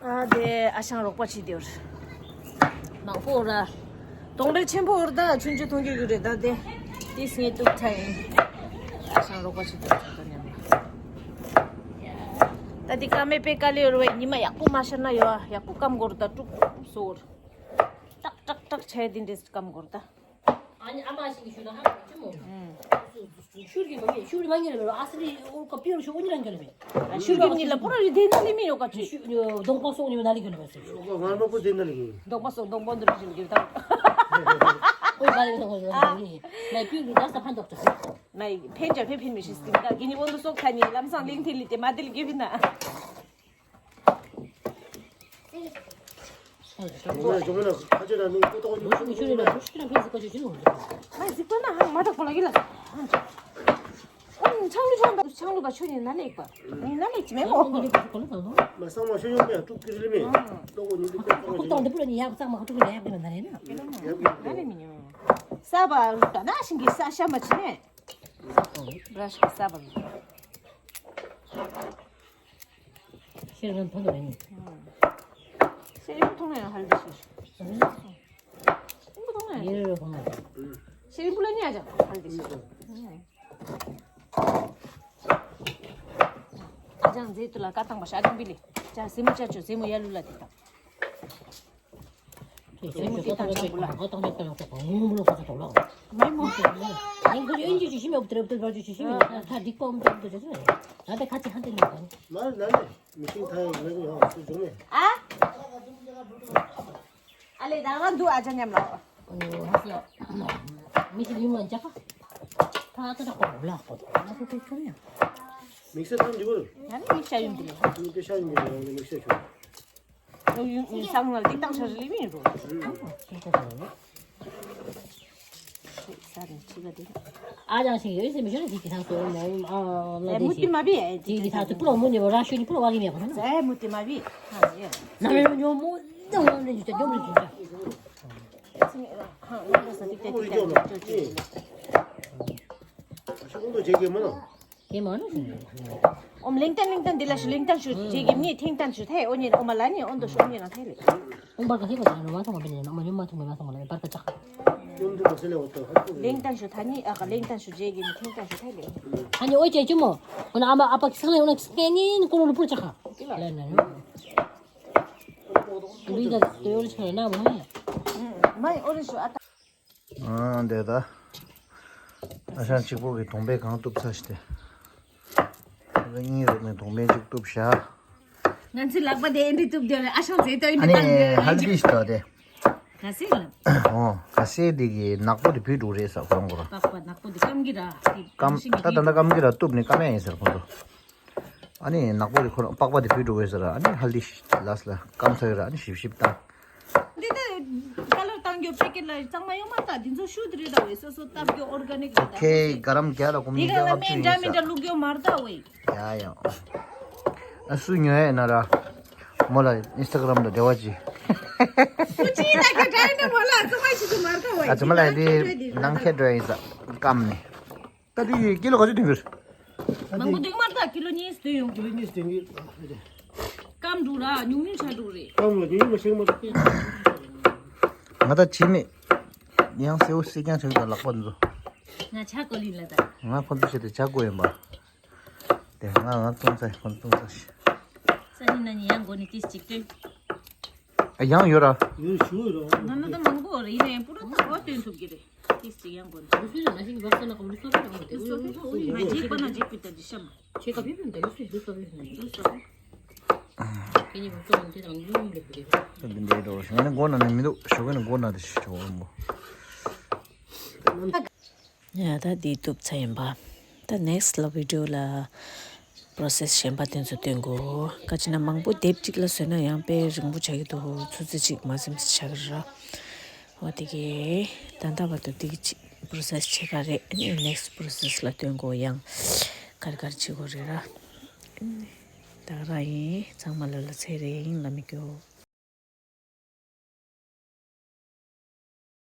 ཨ་དེ་ཨ་ཞང་རོགས་པ་བྱེད་དེ་བར། མང་པོ་ར། གདོང་རིས་ཆེན་པོ་བར་ད་ཆུང་ཆུང་མཐོང་རྒྱུ་རེད་ད་དེ། དེ་སྔས་གཏུབ་ཚར་ཡིན། ཨ་ཞང་རོགས་པ་བྱེད་དེ་བར་ད་མཉམ་ལ། ད་དེ་ཀ་མེད་པའི་དཀའ་ལས་ཡོད་རེད་བས། ཉི་མ་ཡག་པོ་མ་ཤར་ན་ཡོད་ཨ། ཡག་པོ་སྐམ་དགོས་རེད་ད། དཀྲུག་དཀྲུག་བཟོ་དགོས་རེད། ཏག་ཏག་ཏག་བྱས་དེ་འདྲས་སྐམ་དགོས་རེད་ད། ཨ་ནི་ཨ་མ་ཞིག་གིས་ཞུས་ན་ཧ་གོ་ཅི་མོ། ཨུམ། ཤུར་གྱི་མ་ངེས་ཤུར་གྱི་མ་ངེས་ལ་ཨ་སི་རི་ཨོ་ཀ་པིར་ཤོ་ཨོ་ཉི་རང་གྱོན་མེད། ཤུར་གྱི་ཉི་ལ་པོ་ར་རི་དེ་ནི་མི་ཡོད་ག་ཅི། གདོང་པ་སོགས་ནི་མི་ན་ལི་གྱོན་མེད་སི། ཨོ་ཀ་ང་མ་པོ་དེ་ན་ལི་གྱོན། གདོང་པ་སོགས་གདོང་པ་འདུར་ཞིག་གྱོན་དང་། ཨོ་ག་ལི་ནོ་གོ་ནི་ལ་པིར་གྱི་ད་ས་ཕན་ཐོགས་ཏོ། ན་ཕན་ཅ་ཕན་ཕན་མི་ཤི་སྟིང་ད་གི་ནི་བོན་དུ་སོགས་ཁ་ནི་ལམ་སང་ལིང་ཐི་ལི་དེ་མ་དེ་ལི་གྱོན་ན། ཨོ་གཟིགས་པ་ན་ཧང་མ་དག་པོ་ལ་གི་ལ། ཨོ་ཆང་ལུ་ཆང་དག་ཆང་ལུ་ག་ཆུ་ནི་ན་ལེགས་པ། ནི་ན་ལེགས་ཅི་མེད་མོ། མ་སང་མ་ཤོད་ཡོང་མེད་དཀྲུག་གི་རེད་མེད། ལོ་གོ་ནི་འདི་ཀོ་ཏོག་ཏོག་འདི་པུ་ལ་ནི་ཡག་ཙག་མ་ཁ་དཀྲུག་གི་ལ་ཡག་གི་ལ་ན་རེད་ན། ཡག་གི་ན་ལེ་མི་ཉོ། ས་བ་རུ་ད་ན་ཤིང་གི་ས་ཤ་མ་ཆི་ནས། བྲ་ཤ་ས་བ་རུ། ཤེས་རན་ཐོན་ནས། ཤེས་རན་ཐོན་ནས་ཧལ་དེ་ཤེས། ཤེས་རན་ཐོན་ནས། ཡེ་རེ་རེ་གོང་ལ། ཤེས་རན་པུ་ལ་ཉལ་ཅང་ཧལ་དེ་ཤེས། ཨ་ཅང་མཛེས་ཏུ་ལ་ཀ་ཏང་པ་ཤ་ཅང་པི་ལི། ཅ་སེ་མོ་ཅ་ཅོ་སེ་མོ་ཡ་ལུ་ལ་དེ་དང་། ཨ་ལེ་ད་རང་འདུག་ཨ་ཅག་མཉམ་ལ། མི་ཤི་ཡུམ་ལ་འཇག་པ། ད་ད་ད་ཧོ་ལ་ཧོ་ལ་ཧོ་ཏེ་ཁྱོད་ཡང་། དམིགས་བསལ་ཐང་འདི་བོ། ཡང་ནི་དམིགས་བྱ་ཡུམ་འདི་ལ། དམིགས་བྱ་ཡུམ་འདི་ལ་ཡང་ནི་དམིགས་བྱ་ཆོག་ཡོ་ཡུ་ཡུ་སང་ལ་ཏིག་ཏང་ཤར་ལི་མི་རུ། ཨ་ཅང་ཞིག་ཡོད་ཟེར་མི་ཤོར་ན་དེ་དེ་ཐང་སོ་མོ་ཨ་ལ་དེ་ཞིག་དེ་དེ་ཐང་སོ་པུ་ལོ་མོ་ནི་ར་ཤུ་ནི་པུ་ལོ་བ་གི་མེད་པ་ན། ཟེ་མུ་ཏི་མ་བི། ཧ་ཡ། ན་མེ་ཉོ་མོ་ད་ཡོང་ནི་ཇུ་ཅ་ཇོ་མི་ཇུ་ཅ། ཨོམ་ལེང་ཏན་ལེང་ཏན་འདི་ལ་ཞུ་ལེང་ཏན་ཞུ་རྗེས་ཀྱི་མི་ཐེང་ཏན་ཞུ་ཐེ་ཨོ་ཉེ་ཨོ་མ་ལ་ནི་ཨོན་དོ་ཞུ་ཨོ་ཉེ་ན་ཐེ་ལེ། ཨོམ་པར་ག་ཧེ་གོ་ཅང་ནོ་མ་ཐོང་མ་པེ་ནེ་ནོ་མ་ཉོ་མ་ཐོང་མ་ཐོང་མ་ལ་པར་ཀ་ཅག་ལེང་ཏན་ཞུ་ཐ་ནི་ཨ་ག་ལེང་ཏན་ཞུ་རྗེས་ཀྱི་མི་ཐེང་ཏན་ཞུ་ཐེ་ལེ། ཨ་ནི་ཨོ་ཅེ་ཅི་མོ། ཨོ་ན་ཨ་མ་ཨ་ཕ་ཁི་སང་ལེ་ཨོ་ན་ཁི་སང་ནི་ཀོ་ལོ་ལུ་པུར་ཅག་ཧ། ལེ་ན་ནོ། ལུས་ད་དོ་ཡོ་རི་ཆ་ན་མོ་ཧེ། མ་ཨོ་རི་ཞུ་ཨ་ཏ། ཨ་འདས་ད། ཨ་ཞང་གཅིག་པོ་གི་གདོང་པའི་གང་གཏུབ་ཚར་ཤི་སྟེ། ཨ་གཉིས་རེ་ནས་གདོང་པའི་གཅིག་གཏུབ་བཞག་ང་ཚོའི་ལག་པ་དེ་ཨེ་འདྲི་གཏུབ་དེ་ཨ་ཞང་ཟེ་ཏོ་ཨེ་ཨ་འདྲི་ནི་བཏང་ཧལ་དེ་ཤི་ད་དེ། ག་སེ་ལ། ཨོ་ག་སེ་དེ་གི་ནག་པོ་དེ་བུད་འགྲོ་རེད་ས་ཁོ་རང་གོ་ར། པགས་པ་ནག་པོ་དེ་སྐམ་གི་ར། སྐམ་ད་ད་ད་སྐམ་གི་ར་གཏུབ་ནི་སྐམ་ཡ་ཡིན་ཟེར་ཁོ་ཚོ། ཨ་ནི་ནག་པོ་དེ་ཁོ་རང་པགས་པ་དེ་བུད་འགྲོ་བས་ཟེར། ཨ་ནི་ཧལ་དི་ལ་སི་ལ་སྐམ་ཚ་ཡོད་ར། ཨ་ནི་ཞིབ་ཞིབ་བཏང་། འདི་ད་ཀ་ལར་བཏང་རྒྱུ་པེ་ཀེ་ལ་གཙང་མ་ཡོང་མ་ད། འདི་ཚོ་ཤུ་དི་རེད་ད་བས་སོ་སོ་བཏབ་རྒྱུ་ཨོར་ག་ནིག་རེད་ད། ཨོ་ཁེ་ག་རམ་རྒྱ་ལ་གོམ་ནི་རྒྱ་ལ་མེ་འདྲ་མི་འདྲ་བླུག་རྒྱུ་མར་ད་བས། ཡ་ཡ། ཨ་སུ་ཉོ་ཡ་ན་ར། མོ་ལ་ཨིན་སི་ཊ་གྷ་རམ་ལ་འབྲེལ་བ་ཅི། སུ་ཅི་ལ་ཁེ་དྲ་ཡིན་ན་མོ་ལ་ཚང་མ་ཞིག་གི་མར་ད་བས། ཨ་ཚང་མ་ལ་འདི་ནང་ཁེ་དྲ་ཡིན་ས་སྐམ་ནི། ད་དེ་ཀི་ལོ་ག་ཚོད་ཐོན་གྱི་རེད། མང་པོ་ཐོན་མ་ཐག་ཀི་ལོ་གཉིས་ཐོན་ཡོང་། ཀི་ལོ་གཉིས་ཐོན་གྱི་རེད། སྐམ་འགྲོ་ར་ཉུང་ཉུང་ཆགས་འགྲོ་རེད། སྐམ་ལ་ཉུང་ཉུང་མ་ཤེས་མ་ཐུབ། ང་ད་བྱེད་མེད། ཡང་སེའུ་སེ་རྐྱང་ཆགས་ཀྱི་ལག་པ་འདི་ཚོ། ང་ཆ་གོ་ལིན་ལ་ད། ང་ཁོ་ཚོ་བྱེད་དུ་ཆ་གོ་ཡིན་པ། དེ་ང་ང་ཐུང་ཚ་ཁོ་ཐུང་ཚ་ཞིག་ས་ནི་ན་ནི་ཡང་མགོ་ནི་ཏིས་ཅིག་སྟོན། ཨ་ཡང་ཡོད་ར། ཡོད་ཞུ་ཡོད་ར། ང་ན་ད་མང་པོ་རེད། ཡིན་ནའི་པུ་ར་ད་གོ་སྟོན་ཐུབ་ཀྱི་རེད། ཏིས་ཅིག་ཡང་དགོས་འདུག་ལུགས་སྲོལ་ལ་ན་ཞིང་འབབ་ས་ན་ཀོ་ལུགས་སྲོལ་རེད། ལུགས་སྲོལ་རེད། ང་རྗེས་པ་ན་རྗེས་པ་ད་འདི་ཤམ། ཁྱེད་ཀ་ཕེབས་ཡོང་ད་ལུགས་སྲོལ་ལུགས་སྲོལ་རེད། ལུགས་སྲོལ་རེད། ཁྱེད་གཉིས་འབབ་ས་ན་དེ་དང་ལུགས་ཡིན་འདུག་རེད། ད་འདི་འདྲའི་འགྲོ་ཞིང་ང་ནི་མགོ་ན་ནི་མི་འདུག་ཞོགས་ཀ་ནི་མགོ་ན་དེ་ཞིག་ཆོག་རམ་མོ། ཡ་ད་འདི་གཏུབ་ཚར་ཡིན་པ། ད་ནེག་སི་ལ་བི་ཌི་ཡོ་ལ་པོ་རོ་སེ་སི་གཞན་པ་དེ་ཚོ་སྟོན་དགོས། ག་ཅི་ན་མང་པོ་དེབ་གཅིག་ལ་བཟོས་ན་ཡང་དཔེ་རིང་པོ་ཆགས་ཀྱི་འདུག་ཆུ་ཚོད་གཅིག་མ་ཟིན་ཆགས་ཀྱི་རེད། འོ་དེ་གས་ད་ལྟ་བར་དུ་དེ་གཅིག་པོ་རོ་སེ་སི་བྱེད་ག་རེད། ཨ་ནི་ནེག་སི་པོ་རོ་སེ་སི་ལ་སྟོན་དགོས། ཡང་ག་རེ་ག་རེ་བྱེད་དགོས་རེད་ར། ད་ག་རང་ཡིན། ཚང་མ་ལ་ལ་ཚེ་རིང་ལ་མི་སྐྱོ།